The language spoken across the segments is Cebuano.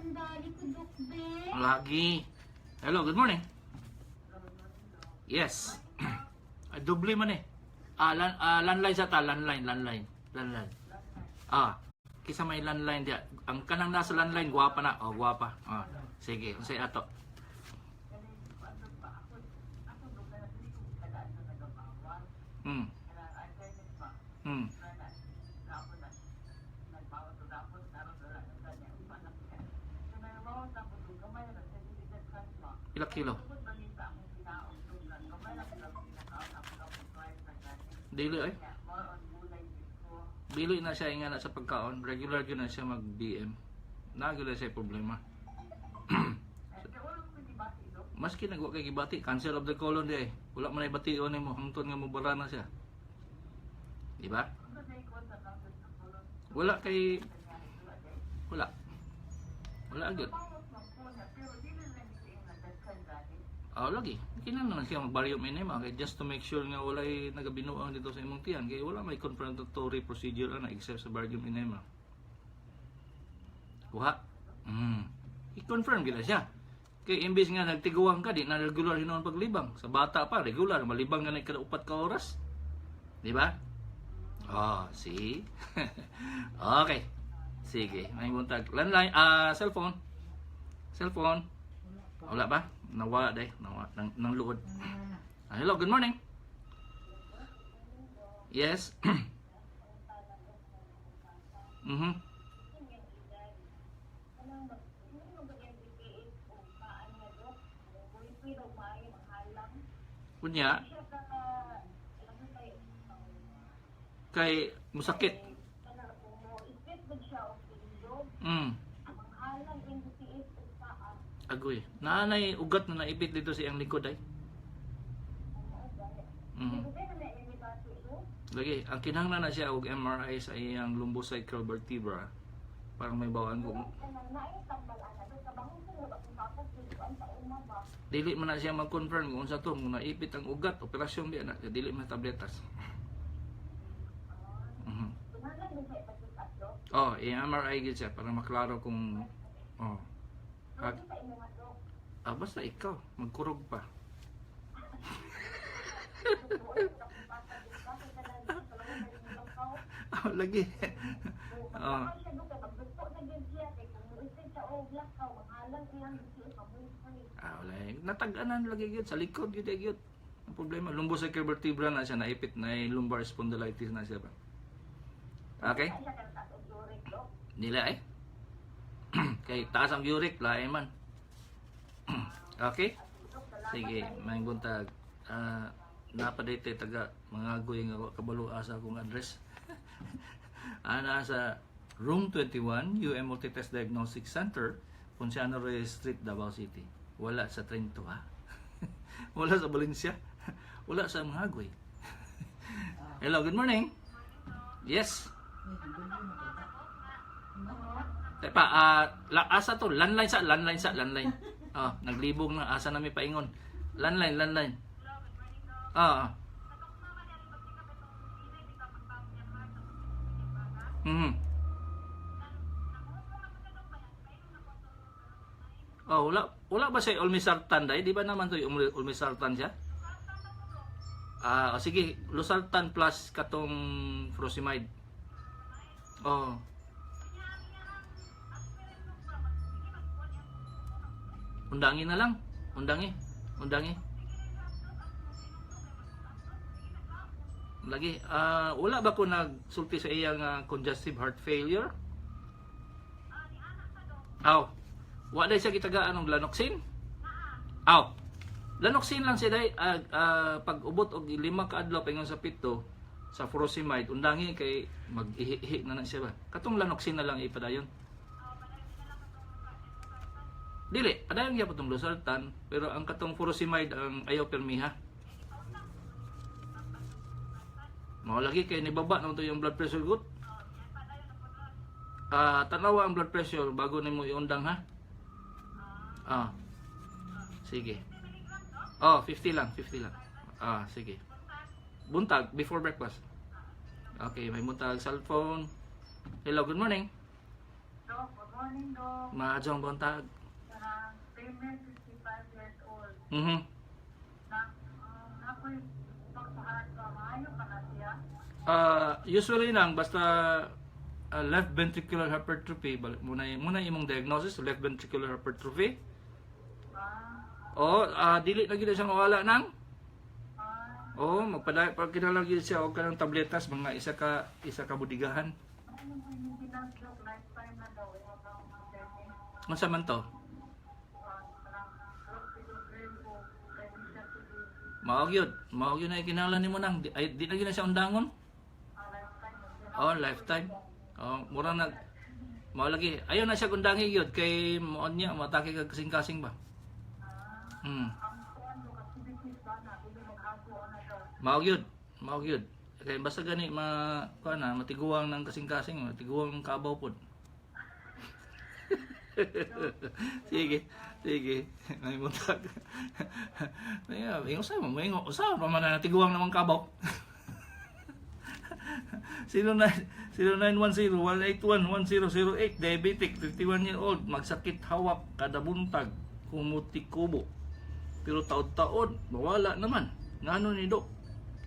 Sandali ko, Dok Be. Lagi. Hello, good morning. Yes. Ah, doble man eh. Ah, landline sa ta, landline, landline, landline. Ah, kisa may landline diya. Ang kanang nasa landline, gwapa na. Oh, gwapa. Ah, sige, unsay ato? Ila kilo? Dili ay. Dili na siya ingana sa pagkaon. Regular gyud na siya mag BM. Naa gyud na siya problema. Maski nagwa kay gibati, cancer of the colon di ay. Wala man ay bation nimo hangtod nga mobara na siya. Di ba? Wala kay wala. Wala gyud. Ah, lagi. Kinahanglan siya mag-barium enema kay just to make sure nga walay nagabinuang dito sa imong tiyan kay wala may confirmatory procedure ana except sa barium enema. Kuha. I-confirm gid na siya. Kay imbes nga nagtiguang ka, di na regular hinuon paglibang. Sa bata pa regular malibang nga kada 4 ka oras. Di ba? Oh, see? Okay. Sige, may buntag. Landline, ah, cellphone. Cellphone. Wala ba? Nawa day, nawa nang, nang luod. Ah, hello, good morning. Yes. Kunya kay musakit. Agoy. Naanay ugat na naipit dito sa iyang likod ay. Lagi, ang kinahanglan na siya og MRI sa iyang lumbosacral vertebra. Parang may bawaan ko. Dili man na siya mag-confirm kung unsa to, kung naipit ang ugat, operasyon biya na, dili man tabletas. Oh, i-MRI gyud siya para maklaro kung oh. Ah, ah, basta ikaw, magkurog pa. Ah, lagi. Oh. Ah, wala eh. Natag-anan lagi gyud sa likod gyud eh, gyud. Ang problema, lumbosacral vertebra na siya naipit na lumbar spondylitis na siya ba. Okay? Nila eh. Kay taas ang uric, lain man. Okay? Sige, may buntag. Ah, napadaytay taga mga agoy nga wa kabalo asa akong address. Ana sa Room 21, UM Multitest Diagnostic Center, Ponciano Reyes Street, Davao City. Wala sa Trento ha. Wala sa Valencia. Wala sa Mangagoy. Hello, good morning. Yes. Tepa, ah, la, asa to? Landline sa, landline sa, landline. Ah, naglibog na asa nami paingon. Landline, landline. Ah. Ah. Oh, wala wala ba siya olmesartan dai? Di ba naman to yung olmesartan siya? Ah, oh, sige, losartan plus katong furosemide. Oh. Undangi na lang. Undangi. Undangi. Lagi, ah, wala ba ko nagsulti sa iyang congestive heart failure? Aw. Wa day siya gitagaan og Lanoxin? Aw. Lanoxin lang siya day, pag ubot og 5 ka adlaw paingon sa 7 sa furosemide, undangi kay mag-ihi na na siya ba. Katong Lanoxin na lang ipadayon. Dili, padayon gyapon tong losartan, pero ang katong furosemide ang ayaw permiha. Mao lagi kay nibaba naman to yung blood pressure good. Ah, tanawa ang blood pressure bago nimo iundang ha. Ah. Sige. Oh, 50 lang, 50 lang. Ah, sige. Buntag before breakfast. Okay, may buntag cellphone. Hello, good morning. Morning, Doc. Maadjong buntag. Female, 55 years old. Na, ako'y pagpaharat ba, maayo ka na siya? Usually lang basta left ventricular hypertrophy balik muna muna imong diagnosis, left ventricular hypertrophy. Oh, dili na gid siya mawala nang. Oh, magpaday pag kinahanglan gid siya og kanang tabletas, mga isa ka budigahan. Ano yung maintenance, Doc? Lifetime na daw. Yung mga setting. Unsa man to? Kanang clopidogrel o prednisolone. Mao gyud, mao gyud na kinahanglan nimo nang di, ay, di na gyud na siya undangon. Lifetime na siya. Oh, lifetime. Oh, mura na mao lagi. Ayo na siya kundangi gyud kay mo niya matake kag kasing-kasing ba. Ang kuan, Doc, activities ba na? Dili maghago na daw. Mao gyud, mao gyud. Kay basta gani ma kuan na matiguang ng kasing-kasing, matiguang ng kabaw pod. Sige, sige. May muntag. Ay, ingon sa mo, ingon usa pa man na natiguang namang kabaw. 09 0910-181-1008, diabetic, 51 year old, magsakit hawak kada buntag, kumutikubo. Pero taod-taod, mawala naman. Ngano ni Dok?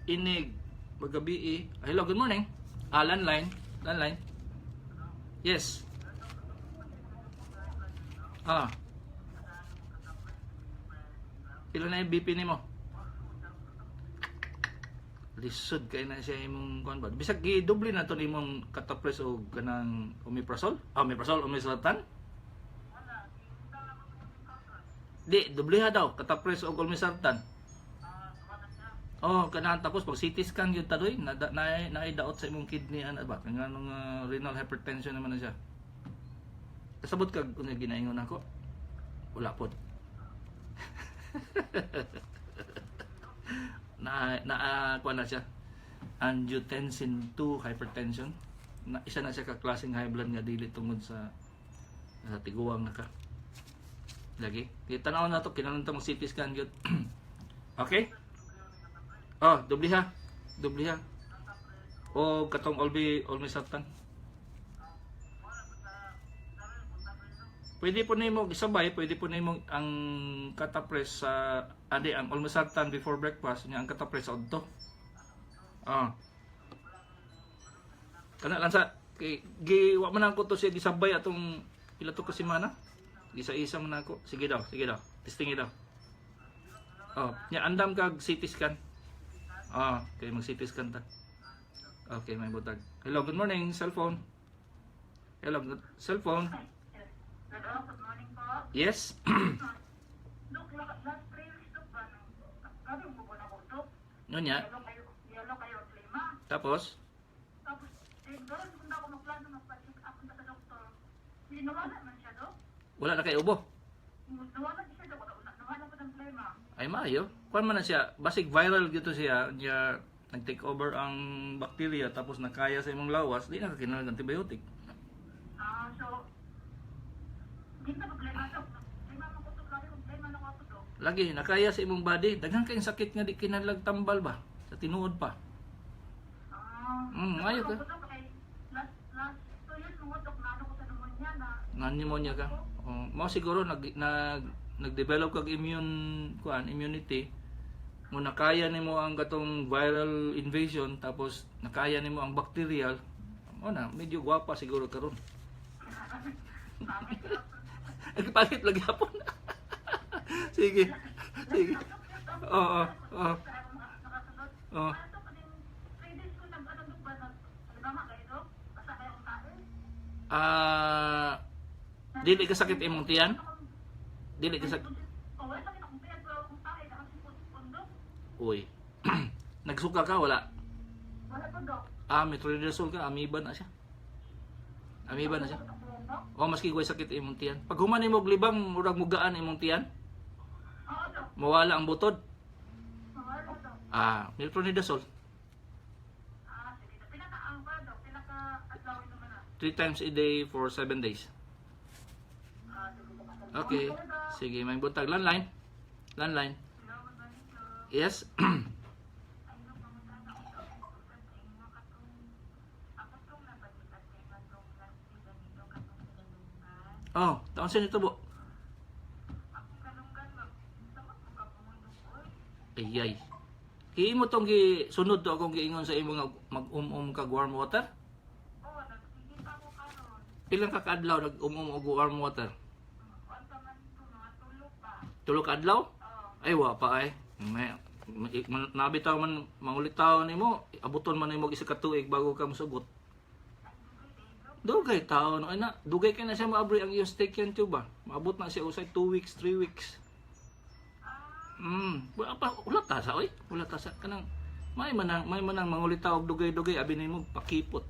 Inig, magabi eh. Ah, hello, good morning. Ah, landline. Landline. Yes. Ah. Pila na yung BP nimo? Lisod kay na siya imong kuan ba. Bisag gidoble na to nimong Catapres o kanang omeprazole. Ah, omeprazole, olmesartan. Di, doble ha daw, Catapres o olmesartan. Oh, kanang tapos pag CT scan gyud ta doy, na, na daot sa imong kidney ana ba? Nga renal hypertension naman na siya. Kasabot kag kung ginaingon ako. Wala pod. Na na kuan na siya. Angiotensin 2 hypertension. Na, isa na siya ka klaseng high blood nga dili tungod sa tiguang na ka. Lagi. Di tanaw na to, kinahanglan ta mag CT scan gyud. Okay? Oh, doble ha. Doble ha. O katong olbi olmesartan. Pwede po nimo isabay, pwede po nimo ang Catapres sa adi ang olmesartan before breakfast, nya ang Catapres sa udto. Ah. Kana lang sa kay gi wa man ako to siya gisabay atong pila to ka semana. Gisa-isa man ako. Sige daw, sige daw. Testing daw. Oh, nya andam kag CT scan. Ah, okay, mag CT scan ta. Okay, may butag. Hello, good morning, cellphone. Hello, good, cellphone. Hello, good morning po. Yes. Dok, last 3 weeks, Dok, ba? Sabi mo ba na ko, Dok? Nunya. Yellow kayo, klima. Tapos, Tapos, eh, doon kung ako magplano magpa-check up na sa doktor, hindi nawala man siya, Dok. Wala na kay ubo. Nawala siya, Dok. Nawala pa ng plema. Ay maayo. Kuan man na siya, basig viral gito siya, niya nag-take over ang bacteria tapos nakaya sa imong lawas, di na ka kinahanglan og antibiotic. Ah, so, hindi na problema, Dok. Plema mo ko to, lagi kong plema na ko to, Dok. Lagi nakaya sa imong body, daghan kayong sakit nga di kinahanglan tambal ba sa tinuod pa. Ah, Maayo ka. ako, Dok, kay last 2 years mo, Dok, na ano ko sa pneumonia na, Nga pneumonia ka. Oh, mao siguro nag nag nag-develop kag immune kuan immunity mo, nakaya nimo ang katong viral invasion, tapos nakaya nimo ang bacterial mo na medyo gwapa siguro karon. Pangit lagi hapon. Sige. Sige. Oo. sa akong nakasunod. Oo. Ano to, kaning 3 days ko nag, ano, Dok, ba, nag, halimbawa kayo, Dok, basta kayo akong kain. Ah, dili ka sakit imong tiyan? Dili ka sakit. Oh, wala sakit akong tiyan, pero akong tae, nakasipot-pundok. Uy. Nagsuka ka wala? Wala po, Dok. Ah, metronidazole ka, amoeba na siya. Amoeba na siya. O maski way sakit imong tiyan. Pag human nimo og libang, murag mugaan imong tiyan, Oo, Dok. mawala ang butod. Wala, Dok. Ah, metronidazole. Ah, sige. Pila ka ang ba, Dok? Pila ka adlawin naman na? 3 times a day for 7 days. Ah, sige, Dok. Okay. Sige, may buntag. Landline. Landline. Hello, good morning, Dok. Yes. Ay, Dok, mamutana ko, Dok. Sa inyo, katong, ako tong nabalikan sa inyo, katong last week, ganito, katong sa Galungan. Oh, taon sa nito bo. Akong kalunggan magsamot mo ka pumundok oy. Ayay. Kaya mo tong gi sunod to akong giingon sa imo nga mag-um-um kag warm water. Oh, nagsige pa ko karon. Pilang ka kaadlaw nag-um-um og warm water? Kuan pa man to, mga 3 pa. 3 ka adlaw? Oh, Ay, wa pa ay. May, nabitaw man mangulitaw nimo, abuton man nimo og isa ka tuig bago ka mosugot. Ay dugay dugay. Dugay taon ay na, dugay kay na siya maabri ang iyong steak yan tuba. Maabot na siya usay 2 weeks, 3 weeks. Ah, Wala pa, wala ta sa oy, wala ta sa kanang may manang mangulitaw og dugay-dugay abi nimo pakipot.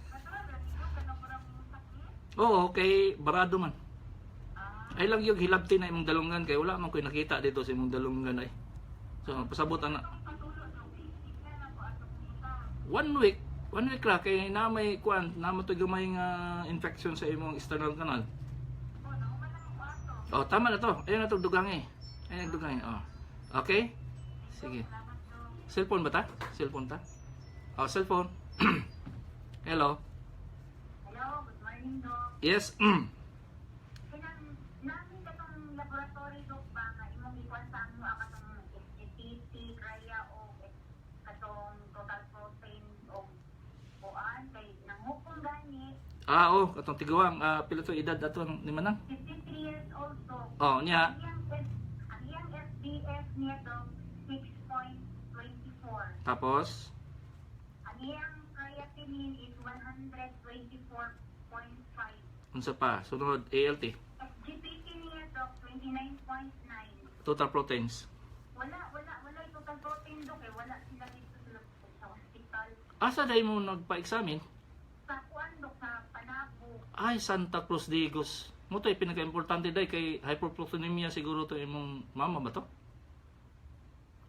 Natural ra niyo kanang murag mo sakit. Oo, kay barado man. Ah, Ay lang yung hilabti na imong dalungan kay wala man ko'y nakita dito sa imong dalungan ay. So pasabot ana. Itong patulo dok, isignan na ko atong kita. 1 week, 1 week ra kay na may kuan, na mo to gamay nga infection sa imong external canal. Oh, nahuman na ko ato. Oh, tama na to. Ayun na to dugangi. Ayun ang dugangi. Oh. Okay? Sige. Salamat, Dok. Cellphone ba ta? Cellphone ta? Oh, cellphone. Hello. Hello, good morning, Dok. Yes. Kanang namin katong laboratory, Dok, ba nga imong ikuan sa amo ang katong SGPT, kaya o katong total protein o kuan kay nangupong gani. Ah, oh, katong tiguang, ah, pila to edad ato ni Manang? 53 years old, Dok. Oh, niya. Ang iyang FBS niya, Dok, 6.24. Tapos Ang iyang creatinine is 124.5. Unsa pa? Sunod ALT, SGPT niya, Dok, 29.9. Total proteins. Wala, wala, wala yung total protein, Dok, eh. Wala sila dito sa hospital. Asa dai mo nagpa-examine? Sa kuan, Dok, sa Panabo. Ay, Santa Cruz de Digos. Mo to pinaka-importante dai kay hyperproteinemia siguro to imong mama ba to?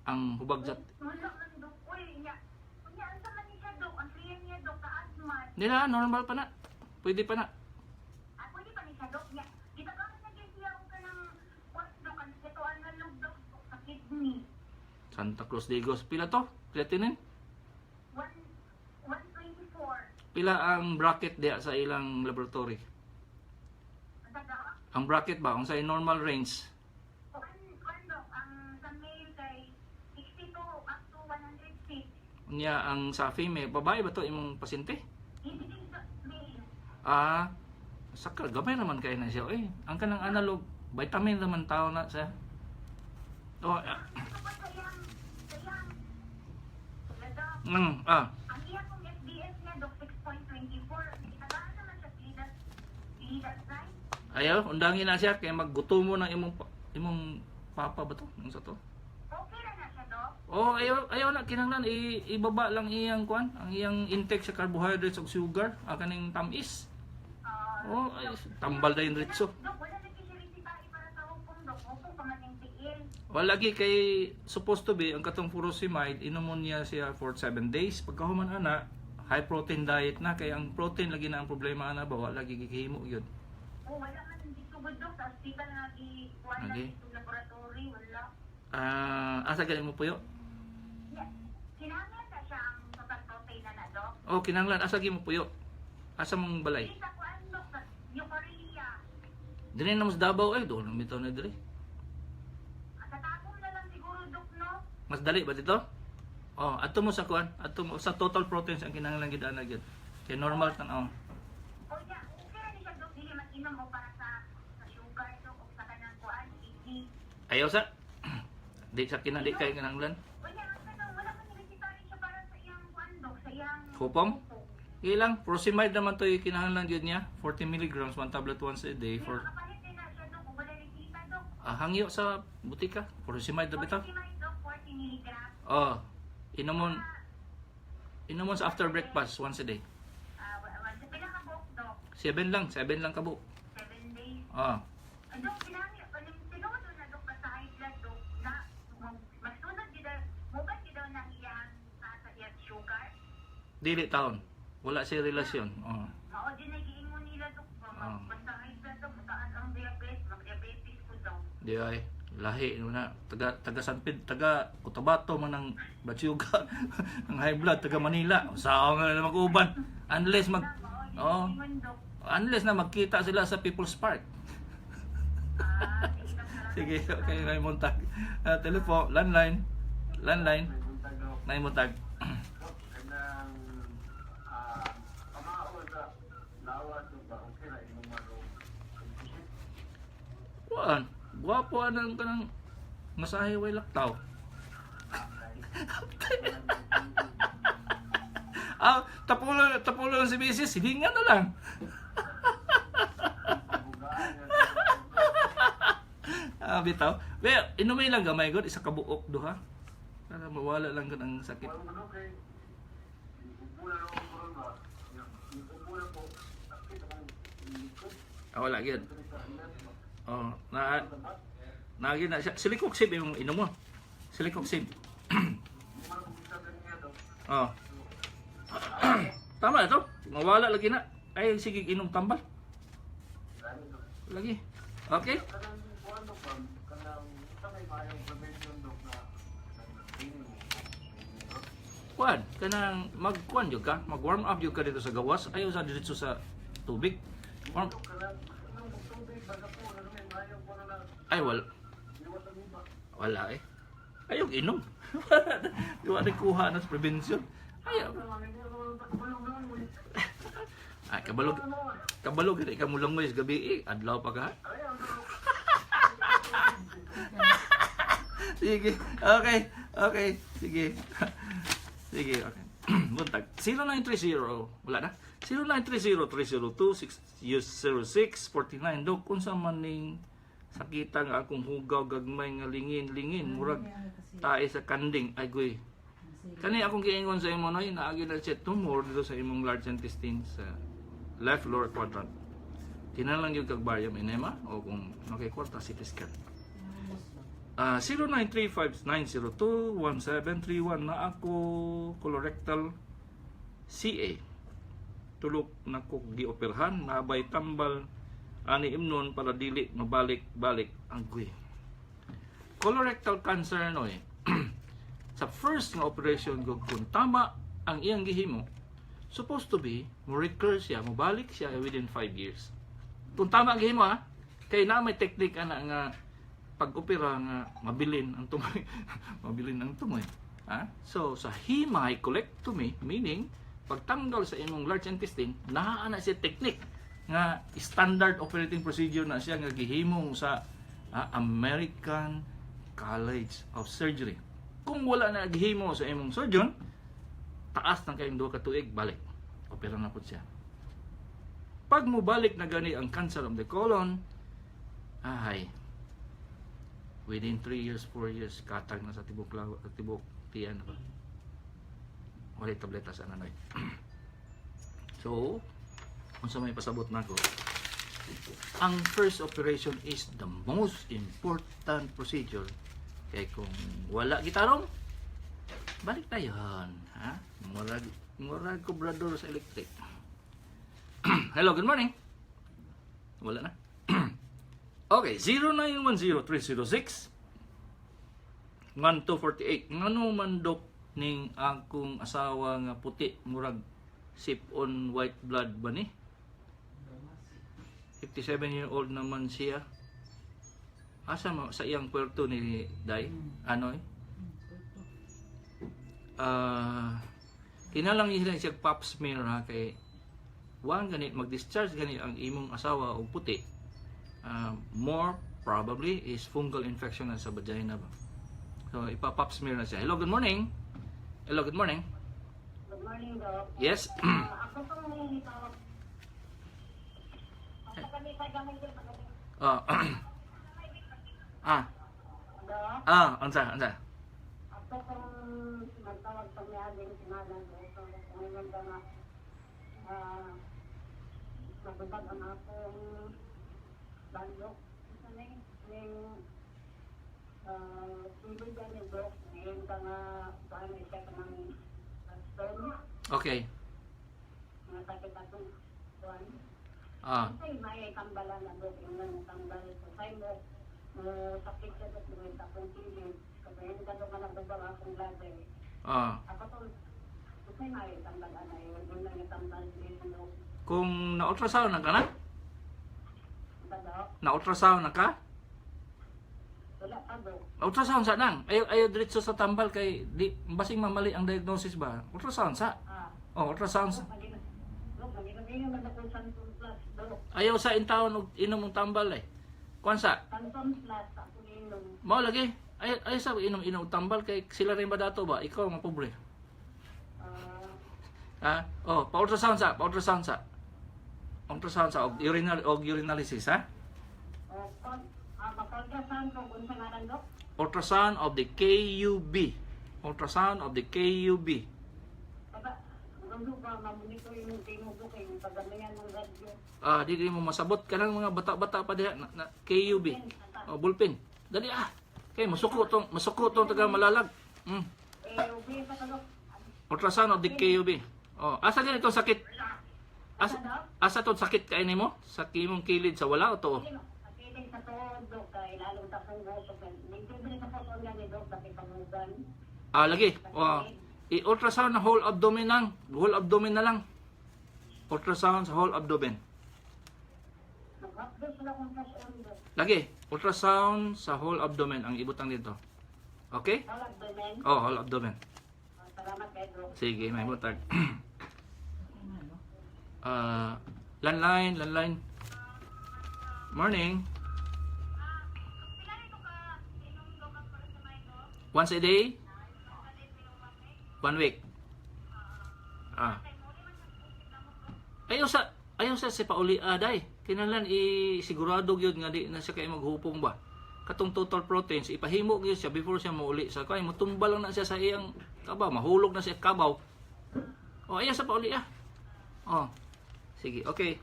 Ang hubag sa Wala man, Dok. Uy, nya. Unya, ang sama ni siya, Dok. Ang siya niya, Dok, taas man. Nila, normal pa na. Pwede pa na. Ah, pwede pa ni siya, Dok. Nya. Kita ba na siya og kanang kuan, Dok, ang ito analog, Dok, sa kidney. Santa Cruz de Digos. Pila to? Creatinine? 124. Pila ang bracket diya sa ilang laboratory? Ang taga, Ang bracket ba? Kung sa normal range, kuan, kuan, Dok, ang sa male kay 62 up to 106. Unya ang sa female, babae ba to imong pasyente? Hindi din sa male. Ah, sakal gamay naman kay na siya. Eh, ang kanang analog, vitamin naman tao na siya. Oh, ah, Ito pa sa iyang, Dok, ang iya kong FBS niya, Dok, 6.24. Itagaan naman siya, leader, leader sign. Ayaw, undangin na siya kay maggutom mo ng imong papa ba to? Unsa to? Okay na na siya, Dok. Oh, ayaw ayaw na kinahanglan ibaba lang iyang kuan, ang iyang intake sa carbohydrates ug sugar, ang kaning tamis. Ah, Oh, ay, tambal dayon ritso. Dok, wala na siya resita para sa hupong, Dok. Hupong pa man yung tiil. Wala lagi kay supposed to be ang katong furosemide inomon niya siya for 7 days. Pagkahuman ana, high protein diet na kay ang protein lagi na ang problema ana ba, wala lagi gihimo yun. Oh, wala man dito gud, Dok. Sa hospital nga gi kuan na Lagi. dito laboratory, wala. Ah, asa gali mo puyo? Yeah. Kinahanglan na siya ang total protein na na, Dok. Oh, kinahanglan asa gi mo puyo? Asa mong balay? Dili sa kuan, Dok, sa New Korea. Dinhi na mo sa Davao eh, doon lang bitaw na diri. Sa Tagum na lang siguro, Dok, no? Mas dali ba dito? Oh, adto mo sa kuan, adto mo sa total proteins ang kinahanglan gid ana gyud. Kay normal tan oh. O yeah, okay ra ni siya, Dok. Dili mag-inom o para sa sugar, Dok, o sa kanang kuan, kidney. Ayaw sa di sa kina di kay kinahanglan. O yeah, ang kanang wala man ni siya para sa iyang kuan, Dok, sa iyang Hupong? Ilang furosemide naman to yung kinahanglan gyud niya, 40 milligrams, one tablet once a day Di for makapalit din na siya, Dok, kung wala resita, Dok. Ah, hangyo sa butika. Furosemide ra bitaw. 40 Dok, 40 milligrams. Oh, inomon inomon sa after breakfast once a day. Ah, sa pila ka buok, Dok? 7 lang, 7 lang kabuok. 7 days. Oh. Ah, Dok, kinahanglan anong tinuod na, Dok, basta high blood, Dok, na magsunod gid mo ba gid daw nang iyang sa iyang sugar? Dili taon. Wala siya relasyon. Oh. Mao din ay giingon nila, Dok, ba, basta high blood daw mataas ang diabetes, mag-diabetes ko daw. Di ay lahi no na taga taga San Pedro, taga Cotabato man ang Batsuga, ang high blood taga Manila. Sao nga na mag-uban unless mag Na, mao din Oh. giingon, Dok. Unless na magkita sila sa People's Park. Ah, sige, Dok. Salamat. Sige, okay, may buntag. Ah, telephone, landline. Landline. May buntag, Dok. May buntag. Dok, kanang pamao sa lawas ba okay ra imong marong isip? Kuan, gwapo anang kanang masahe way laktaw. Ah, tapulo, tapulo lang si misis, hilingan na lang. Pabugaan. Ah, bitaw. Well, inumay lang gamay god, isa ka buok duha. Para mawala lang gud ang sakit. Wala mo kay ubo na lang ko ron ba. Ubo na po. Sakit akong likod. Ah, wala gyud. Sa left ba? Oh, na na gyud na siya. Celecoxib imong inom mo. Celecoxib. Hindi man ako bisa ganyan, Dok. Oh. Tama ito. Mawala lagi na. Ay, sige, inom tambal. Gani, Dok. Lagi. Okay? Kanang kuan, Dok, ba? Kanang sa may maayong prevention, Dok, na kanang training mo. Training, Dok. Kuan, kanang magkuan jud ka, mag-warm up jud ka dito sa gawas, ayaw sa diretso sa tubig. Warm. Dok, kanang kanang tubig baga po na may maayong kuan na Ay, wala. liwat ang iba. Wala eh. Ayaw inom. Di ba nagkuha na sa prevention? Ayaw. Ay, kabalog. Kabalog gid ka mulangoy sa gabi eh. Adlaw pa ka. Sige. Okay. Okay. Sige. Sige, okay. Buntag. 0930. Wala na. 0930-302-606-49. Dok, unsa man ning sakita nga akong hugaw gagmay nga lingin-lingin murag tae sa kanding, ay goy. Kani akong giingon sa imo, noy, naagi na siya tumor dito sa imong large intestine sa left lower quadrant. Kinahanglan gyud kag barium enema o kung makikwarta, CT scan. Ah, 0935-902-1731, na ako colorectal CA. Tulok na ko gioperhan, nabay tambal ani imnon para dili mabalik-balik ang guy. Colorectal cancer, no eh. Sa first nga operation gud, kung tama ang iyang gihimo, supposed to be mo recur siya, mobalik siya within 5 years. Kung tama ang gihimo ha, kay na may technique ana nga pag-opera nga mabilin ang tumoy, mabilin ang tumoy. Ha? So sa hemicolectomy, meaning pagtanggal sa imong large intestine, naa na siya technique nga standard operating procedure na siya nga gihimong sa American College of Surgery. Kung wala na gihimo sa imong surgeon, taas ng kayong 2 ka tuig, balik. Opera na po siya. Pag mobalik na gani ang cancer of the colon, ay, within 3 years, 4 years, katag na sa tibok, tibok tiyan na ba? Wala tableta sa ananoy. So, unsa may pasabot nako? Ang first operation is the most important procedure. Kay kung wala gitarong, balik tayo, ha? Murag murag kobrador sa electric. Hello, good morning. Wala na. Okay, 0910-306 1248. Ngano man, Dok, ning akong asawa nga puti murag sip on white blood ba ni? 57-year-old naman siya. Asa mo sa iyang puerto ni Day? Ano eh? Ah, kinalang nila siya pap smear ha, kay wa gani mag-discharge gani ang imong asawa og puti. Ah, more probably is fungal infection na sa vagina ba. So ipa-pap smear na siya. Hello, good morning. Hello, good morning. Good morning, Doc. Yes. Ah, ako pong may tawag. Ako kami pa gamay din pagaling. Ah, ah, Doc, ah, unsa, unsa? ako pong magtawag sa may-aging simana, Doc. So, ngayon ba nga, mabubag ang akong bandok. Ito na yun, yung tubig ni Doc. Ngayon ka nga, paano siya ka ng stone. Okay. Mga sakit akong kuwan. Ah, Ay, may tambala na doon, yung nang tambal sa mo, mo sakit ka doon, may akong kilid. Kapag ka doon ka nagbabang akong bladder. Ako to, may tambala na yun, yung nang tambal din doon. Kung na-ultrasound na ka na? Ba daw? Na-ultrasound na ka? Wala pa, Dok. Ultrasound sa nang. Ayo ayo diretso sa tambal kay di basing mamali ang diagnosis ba. Ultrasound sa. Ah. Oh, ultrasound sa. Dok, Dok, mali man ako Santon Plus, Dok. Ayaw sa intawon og inom og tambal eh. Kuan sa. Santon Plus, ako inom. Mao lagi. Ay ay sa inom inom og tambal kay sila rin ba dato ba? Ikaw ang pobre. Ah, Ha? Oh, pa-ultrasound sa, pa-ultrasound sa. Ultrasound sa og urinal og urinalysis ha. o, kon, maka-ultrasound ko, unsa ngalan, Dok? Ultrasound of the KUB. Ultrasound of the KUB. Baba, gusto ba mamonitor yung tingog ko kay pagamayan ng radyo. Ah, di mo masabot kanang mga bata-bata pa diha na KUB. Oh, bullpen. Dali ah. Kay masuko tong taga Malalag. Eh, ubi pa ka, Dok. Ultrasound of the KUB. Oh, asa ganito sakit? Asa, asa tong sakit kay nimo? Sa kimong kilid sa wala o to? Akilig sa tuod, Dok, kay lalong takong gusto. Medyo sa puso niya ni Dok, dati pangugan. Ah, lagi. Oh, i-ultrasound na whole abdomen lang. Whole abdomen na lang. Ultrasound sa whole abdomen. Nag-update sila kung puso, Dok. Lagi, ultrasound sa whole abdomen ang ibutang dito. Okay? Whole abdomen. Oh, whole abdomen. Ah, salamat kay Dok. Sige, may butag. Ah, landline, landline. Morning. Once a day? One week. Ah. Ayaw sa si pauli aday. Kinahanglan i sigurado gyud nga di na siya kay maghupong ba. Katong total proteins ipahimo gyud siya before siya mouli sa kay motumba lang na siya sa iyang kabaw, mahulog na siya kabaw. Oh, ayaw sa pauli ah. Oh. Sige, okay.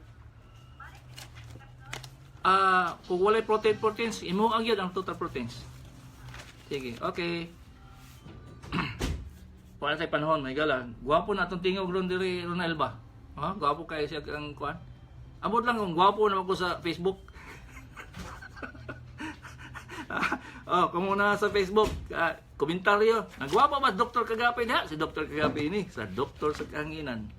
Ah, kung walay proteins, imo ang gyud ang total proteins. Sige, okay. Wala tay panahon, may gala. Gwapo na atong tingog ron diri Ronel ba? Ha? Gwapo kay siya ang kuan. Abot lang kung gwapo naman ko sa Facebook. Oh, kung na sa Facebook, komentaryo. Nagwapo ba Dr. Kagapi diha? Si Dr. Kagapi ini sa Doktor sa Kahanginan.